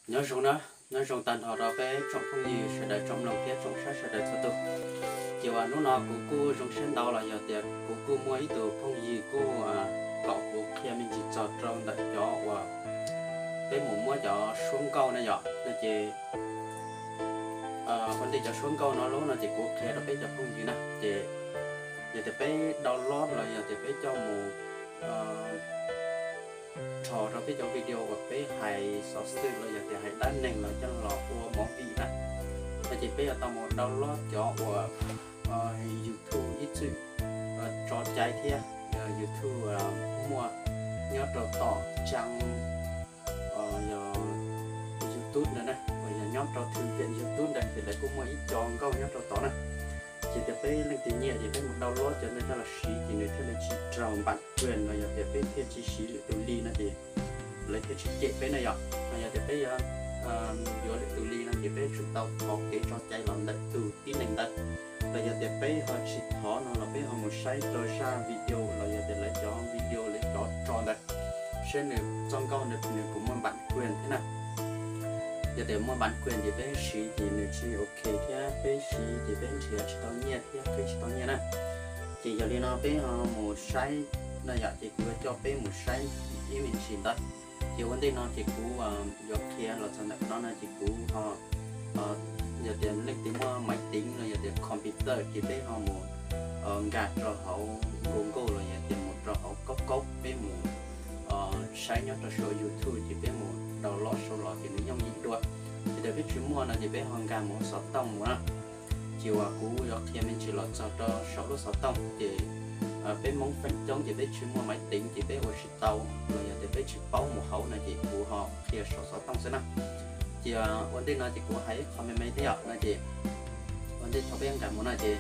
Nyob zoo na, nyob zoo tag nrho rau peb tsoom phooj ywg sawv daws, tsoom mloog thiab tsoom saib sawv daws txhua tus. Ces uas hnub no kuv kuj zoo siab ntau los yog tias kuv kuj muaj ib tug phooj ywg kuj kom kuv qhia me ntsis txog rau ntawm cov uas peb mus muab cov suab nkauj na yom. No ces ua ntej cov suab nkauj no lub no ces kuv qhia rau peb cov phooj ywg na, ces yog tias peb download los yog tias peb coj mus rho rau peb cov video uas peb hais xov xwm los yog tias hais dab neeg los coj los ua movie na, no ces peb yuav tau mus download cov uas YouTube ib txwm tso cai thiab, YouTube muaj nyob rau tom trang, yog YouTube ntawd na, uas yog nyob rau thư viện YouTube ntawd ces lawv kuj muaj ib co nkauj nyob rau tod na. Ces tias peb leej twg nyiam ces peb mus download cov ntawd coj los siv ces nws thiaj li tsis raug bản quyền los yog tias peb thiaj tsis siv lwm tus li no ces lawv thiaj tsis cem peb na yom. Los yog tias peb yuav lwm tus li no ces peb tsum tau thov kev tso cai los ntawm tus tib neeg ntawd. Los yog tias peb ho tsis thov no los peb ho mus saib rau zaj video los yog tias lawv cov video lawv cov tso ntawd, seb nws txoj nkauj ntawd nws puas muaj bản quyền thiab na. Yog tias muaj bản quyền ces peb siv ces nws tsis ok thiab, peb siv ces peb nrhiav tsis tau nyiaj thiab qhib tsis tau nyiaj na. Ces yog li no peb ho mus saib no yom, ces kuv yuav coj peb mus saib ib me ntsis ntawd. Ces ua ntej no ces kuv yuav qhia los txog ntawm no no ces kuv ho, yog tias leej twg muaj máy tính los yog tias computer ces peb ho mus nkag rau hauv Google los yog tias mus rau hauv Cốc Cốc peb mus saib nyob rau saum YouTube ces peb mus download sau los ces nws yooj yim dua. Ces tias peb tsis muaj no ces peb ho nkag mus xov tooj mus na. Ces uas kuv yuav qhia me ntsis los txog rau saum lub xov tooj ces peb Hmoob feem coob ces peb tsis muaj máy tính ces peb ua tsis tau los yog tias peb tsis paub mus hauv no ces kuv ho qhia saum xov tooj xwb na. Ces ua ntej no ces kuv hais ib qho me me thiab yom no ces ua ntej thaum peb nkag mus no ces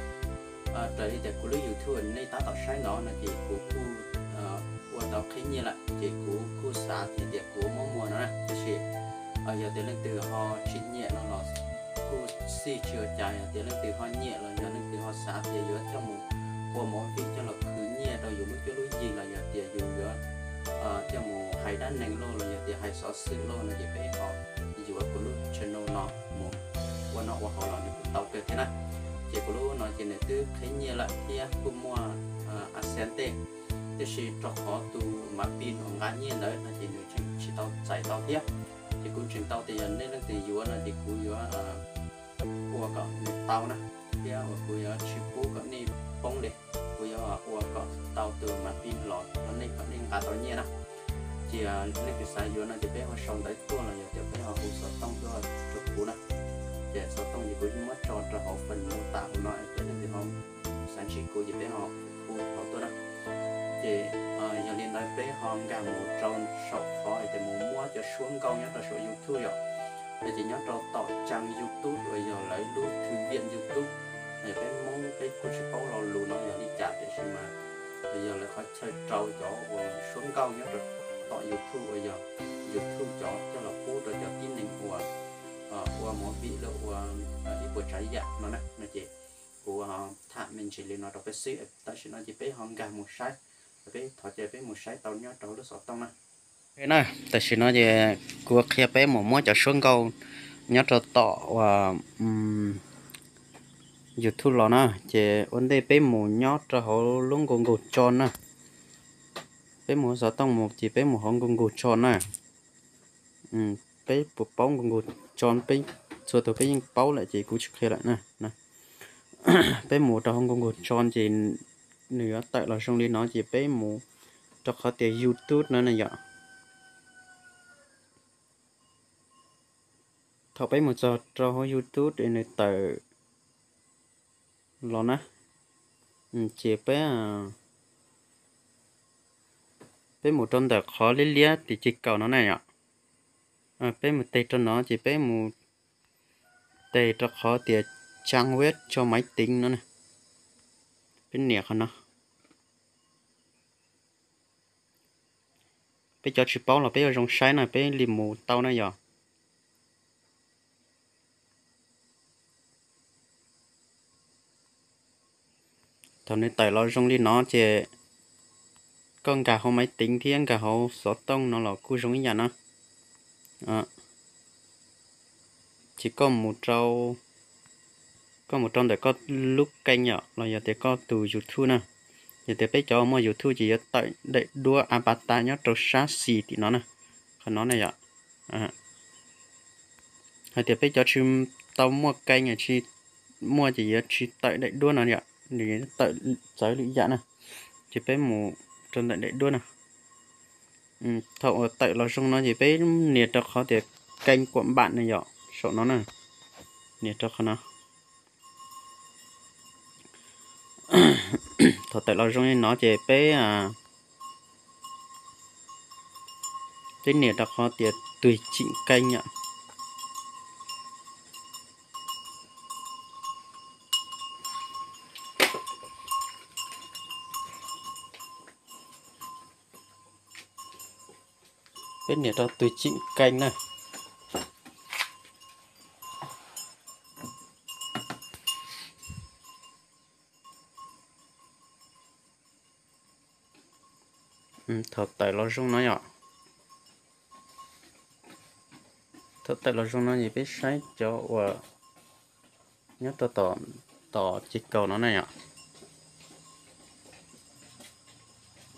raws li tias kuv lub YouTube nej tab tom saib no no ces kuv kuj ua tau qhib nyiaj lawm ces kuv kuj xav tias kuv muab muag no na, tab sis yog tias leej twg ho tsis nyiam no los kuj xij tsis ua cas, yog tias leej twg ho nyiam los yog leej twg ho xav tias yuav coj mus ua movie coj los khwv nyiaj rau yus lub cuab lub yig los yog tias yus yuav coj mus hais dab neeg lauj los yog tias hais xov xwm lauj no ces peb ho yuav kuv lub channel no mus ua noj ua haus los nws kuj tau kawg thiab na. Ces kuv lub no ces nws twb qhib nyiaj lawm thiab kuj muaj AdSense tej, tiam sis rau qhov tus mav pin uas nqa nyiaj ntawd no ces nws tseem tsis tau txais tau thiab. Ces kuv ntseeg tau tias yog nej leej twg yuav no ces kuv yuav ua kom nws tau na, thiab uas kuv yuav tsis pub kom nej poob li, kuv yuav ua kom tau tus mav pin los rau nej kom nej nqa tau nyiaj na. Ces nej twg xav yuav no ces peb ho sau ntawv tuaj los yog tias peb ho hu xov tooj tuaj rau kuv na. Ces xov tooj ces kuv muab tso rau hauv phần mô tả hauv no, peb leej twg ho xav ntsib kuv ces peb ho hu hauv tuaj na. Ces yog li ntawd peb ho nkag mus rau saum qhov hais tias mus muab cov suab nkauj nyob rau saum YouTube yom. No ces nyob rau tom trang YouTube uas yog lawv lub thư viện YouTube, peb Hmoob peb kuj tsis paub lo lus no yog li cas tiam sis mas yog lawv qhov chaw rau cov uas suab nkauj nyob rau tom YouTube uas yog YouTube cov coj los pub rau cov tib neeg uas ua movie los ua ib puas tsav yam no na. No ces kuv tham me ntsis li no rau peb xwb, tam sim no ces peb ho nkag mus saib, peb thov caw peb mus saib tau nyob rau lub xov tooj na. Na, tam sim no ces kuv qhia peb mus muab cov suab nkauj nyob rau tom uas YouTube los na, ces ua ntej peb mus nyob rau hauv lub Google Chrome na. Peb mus xov tooj mus ces peb mus hauv Google Chrome na. Peb puas paub Google Chrome, peb txhua tus peb yeej paub lawm ces kuv tsis qhia lawm na. Peb mus rau hauv Google Chrome ces nws yuav tawm los zoo li no ces peb mus, rau qhov tias YouTube no na yom. Thaum peb mus txog rau hauv YouTube es nws tawm los na, ces peb, peb mus rau ntawm qhov liab liab tim ceg kaum no na yom. Peb mus tes rau no ces peb mus tes rau qhov tias trang web cho máy tính no na. Peb nias qhov no. Peb cov tsis paub los peb ua zoo saib na, peb li mus tau na yom. Thaum nws tawm los zoo li no ces koj nkag hauv máy tính thiab nkag hauv xov tooj no los kuj zoo ib yam na. Ces koj mus rau, koj mus rau ntawm koj lub kênh yom, los yog tias koj tus YouTube na. Yog tias peb cov uas muaj YouTube ces yuav tawm daim duab a pa ta nyob rau sab xis tim no na, qhov no na yom. Hais tias peb cov tsis tau muaj kênh, tsis muaj ces yuav tsis tawm daim duab no yom, nws yuav tawm txawv lwm yam na. Ces peb mus rau ntawm daim duab na. Thaum uas tawm los zoo no ces peb nias rau qhov tias kênh của bạn na yom, saum no na, nias rau qhov no. Thaum tawm los zoo li no ces peb, peb nias rau qhov tias tùy chỉnh kênh yom. Peb nias rau tùy chỉnh kênh na. Thaum tawm los zoo no yom. Thaum tawm los zoo no ces peb saib cov uas nyob rau tom, tom ces kaum no na yom.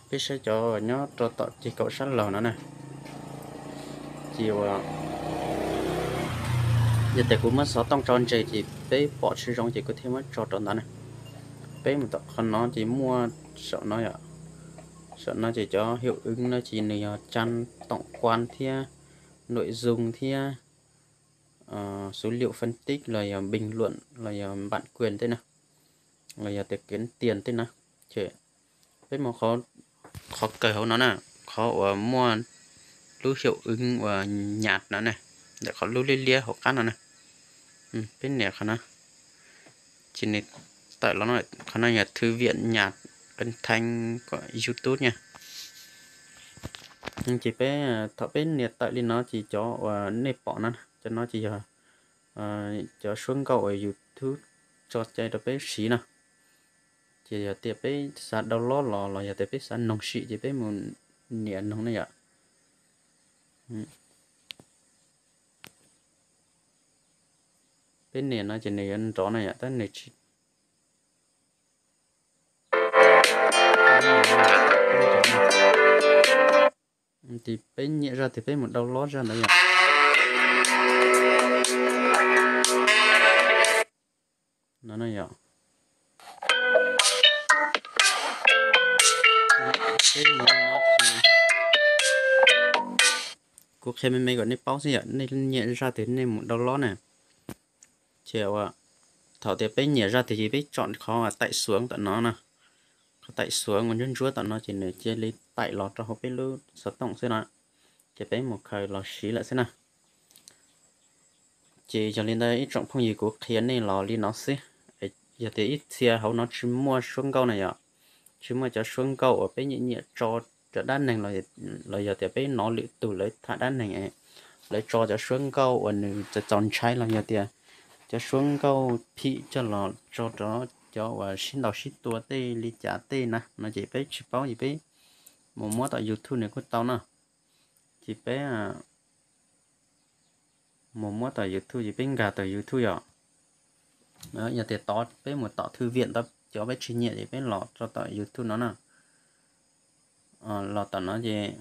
Peb saib cov uas nyob rau tom ces kaum sab laug no na. Ces uas yog tias kuv muab xov tooj tso ntses ces peb pom tsis zoo ces kuv thiaj muab tso rau ntawd na. Peb mus tom qhov no ces muaj saum no yom. Saum no ces cov hiệu ứng no ces nws yog trang tổng quan thiab nội dung thiab số liệu phân tích los yog bình luận los yog bản quyền tej na, los yog tias kiếm tiền tej na. Ces peb mus qhov kawg hauv no na, qhov uas muaj lub hiệu ứng uas nhạc no na, ntawm qhov lub liab liab hauv qab no na. Peb nias qhov no, ces nws tawm los no, qhov no yog thư viện nhạc âm thanh của YouTube nha. Ces peb, thaum peb nias tawm li no ces cov uas nej pom no, cov no ces yog cov suab nkauj uas YouTube tso cai rau peb siv no. Ces yog tias peb xav download los, los yog tias peb xav noog sim ces peb mus nias noog na yom. Peb nias no ces nws yuav nrov na yom, tab nws tsis Ces peb nyiam zaj twg peb mus download zaj ntawd yom. No yom. Kuv qhia me me kom nej paub xwb yom, nej nyiam zaj twg nej mus download na. Ces thaum tias peb nyiam zaj twg ces peb chọn qhov tải xuống tom no na. Qhov tải xuống uas ntsuab ntsuab tom no ces nws cia li tải los rau hauv peb lub xov tooj xwb na. Ces peb mus khaws los siv lawm xwb na. Ces yog li ntawd ib tsoom phooj ywg, kuv qhia nej los li no xwb. Yog tias ib txhia hauv no tsis muaj suab nkauj na yom, tsis muaj cov suab nkauj uas peb nyiam nyiam tso rau dab neeg los yog tias peb hnov lwm tus lawv tham dab neeg, lawv tso cov suab nkauj uas nws txaus txaus ntshai los yog tias cov suab nkauj phim coj los tso rau cov uas sib ntaus sib tua tej li cas tej na no ces peb tsis paub ces peb mus muab tom YouTube nws kuj tau na. Ces peb mus muab tom YouTube ces peb nkag tom YouTube yom. Yog tias tod peb mus tom thư viện tod cov peb tsis nyiam ces peb los rau tom YouTube no na. Los tom no ces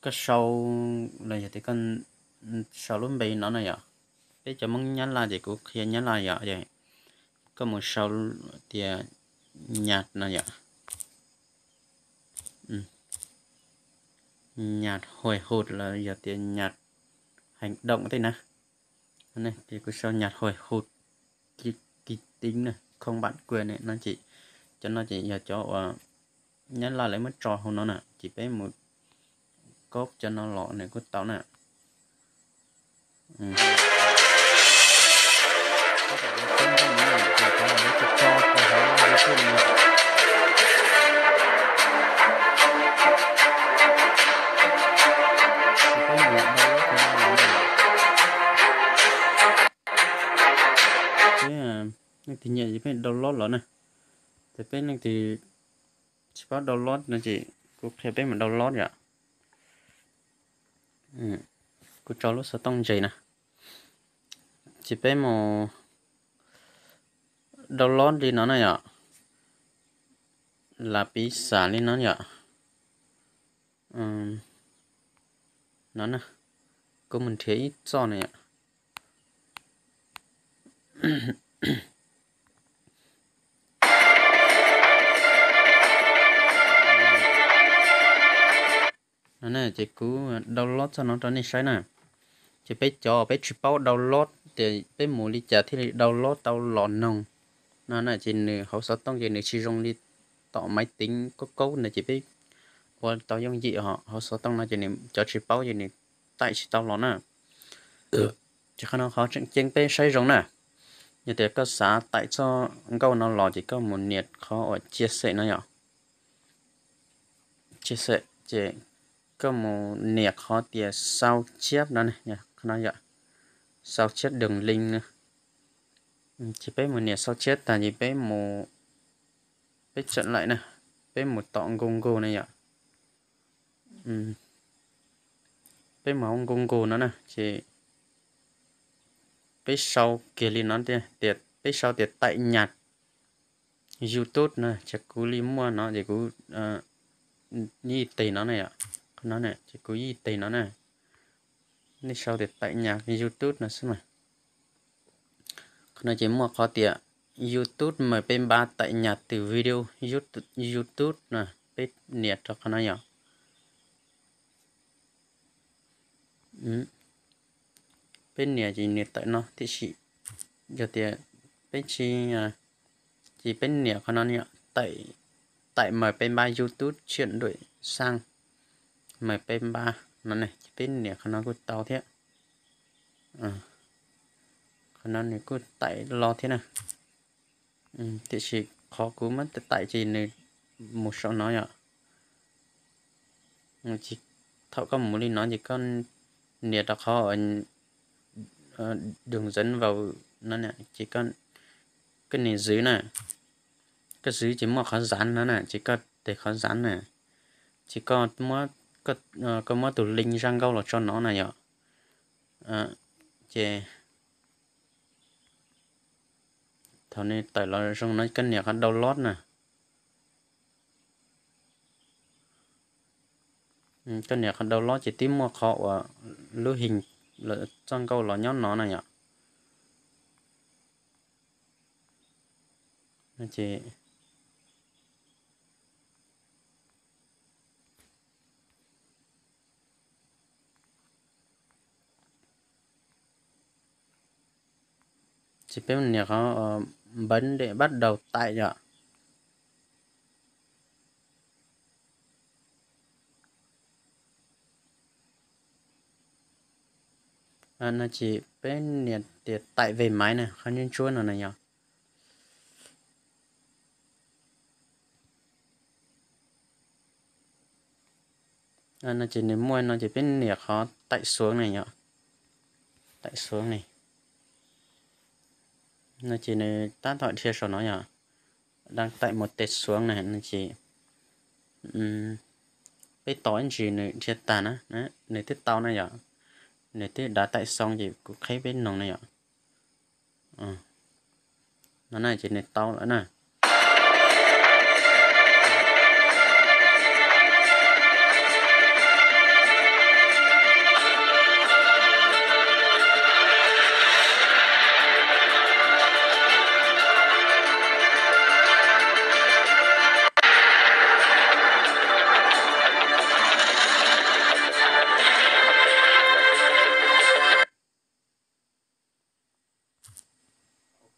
koj sau, los yog tias koj sau lub npe no na yom. Peb cov Hmoob Nyab Laj ces kuv qhia Nyab Laj yom. Koj mus sau tias nhạc no yom, nhạc hồi hộp los yog tias nhạc hành động tej na. Ces kuv sau nhạc hồi hộp kịch tính na, không bản quyền no ces cov no ces yog cov uas Nyab Laj lawv muab tso hauv no na, ces peb mus copy cov no los nws kuj tau na. Leej twg nyiam ces peb download los na. Ces peb leej twg tsis paub download no ces kuv qhia peb mus download yom. Kuv tso lub xov tooj ntses na. Ces peb mus download li no na yom, las piv xam li no yom. No na, kuv mus nrhiav ib txoj na yom. No ces kuv download txoj no rau nej saib na. Ces peb cov peb tsis paub download tias peb mus li cas thiaj li download tau los noog no na, ces nws hauv xov tooj ces nws tsis zoo li tom maiv teev kaub kaub ntawd ces peb ua tau yooj yim. Hauv xov tooj no ces nws cov tsis paub ces nws taim tsis tau los na. Ces qhov no qhov tseem ceeb peb saib zoo na. Yog tias koj xav taim txoj nkauj no los ces koj mus nias qhov uas chia sẻ no yom. Chia sẻ ces koj mus nias qhov tias sao chép no, qhov no yom, sao chép đường link na. Ces peb mus nias sao chép tag ces peb mus, peb tseem laim na, peb mus tom Google na yom. Peb mus hauv Google no na ces peb sau kiag li no tias, peb sau tias taim nyaj YouTube no, ces kuv li muaj no ces kuv yij teg no na yom. Qhov no ces kuv yij teg no na. Nej sau tias taim nyaj YouTube no xwb mas. Qhov no ces muaj qhov tias YouTube mời peb npab taim nyaj tus video YouTube no, peb nias rau qhov no yom. Peb nias ces nws tawm no tiam sis yog tias peb tsis, ces peb nias qhov no yom, taim, taim mời peb npab YouTube chuyển đổi sang mời peb npab no ne, ces peb nias qhov no kuj tau thiab. Qhov no nws kuj taim los thiab na. Tiam sis qhov kuv muab taim ces nws mus saum no yom. Thaum koj mus li no ces koj nias rau qhov đường dẫn vào no ces koj nias xwb na. Koj xwb ces muaj qhov dán no na, ces koj tes qhov dán na, ces koj muab tus link zaj nkauj los tso no na yom. Ces thaum nws tawm los zoo no koj nias qhov download na. Koj nias qhov download ces twb muaj qhov uas lub hình txoj nkauj los nyob no na yom. Ces ces peb nias qhov bấm để bắt đầu tải yom. No ces peb nias tias tải về máy na, qhov ntsuab ntsuab no na yom. No ces nws muaj no ces peb nias qhov tải xuống na yom. Tải xuống na. No ces nws tab tom dhia saum no yom. Đang tải một tệp xuống na no ces peb tos ib ntsis nws dhia tag na, nws twb tau na yom. Nws twb đã tải xong ces kuv qhib peb noog na yom. No na ces nws tau lawm na.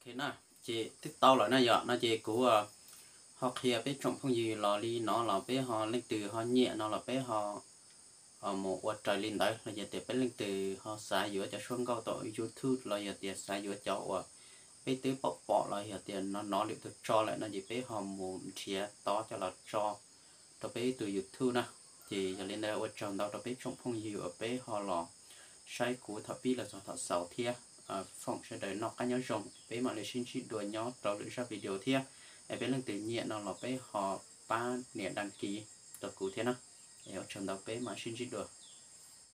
Ok na, ces twb tau lawm na yom. No ces kuv ho qhia peb tsoom phooj ywg los li no los peb ho leej twg ho nyiam no los peb ho mus ua raws li ntawd. Los yog tias peb leej twg ho xav yuav cov suab nkauj tom YouTube los yog tias xav yuav cov uas peb twb pom pom los yog tias no no lwm tus tso lawm no ces peb ho mus nrhiav tod coj los tso rau peb ib tug YouTube na. Ces yog li ntawd ua tsaug ntau rau peb tsoom phooj ywg uas peb ho los saib kuv thaum pib los txog thaum xaus thiab. Foom sawv daws noj qab nyob zoo, peb mam li sib ntsib dua nyob rau lwm zaj video thiab. Es peb leej twg nyiam no los peb ho pab nias đăng ký rau kuv thiab na. Es ua tsaug ntau, peb mam sib ntsib dua.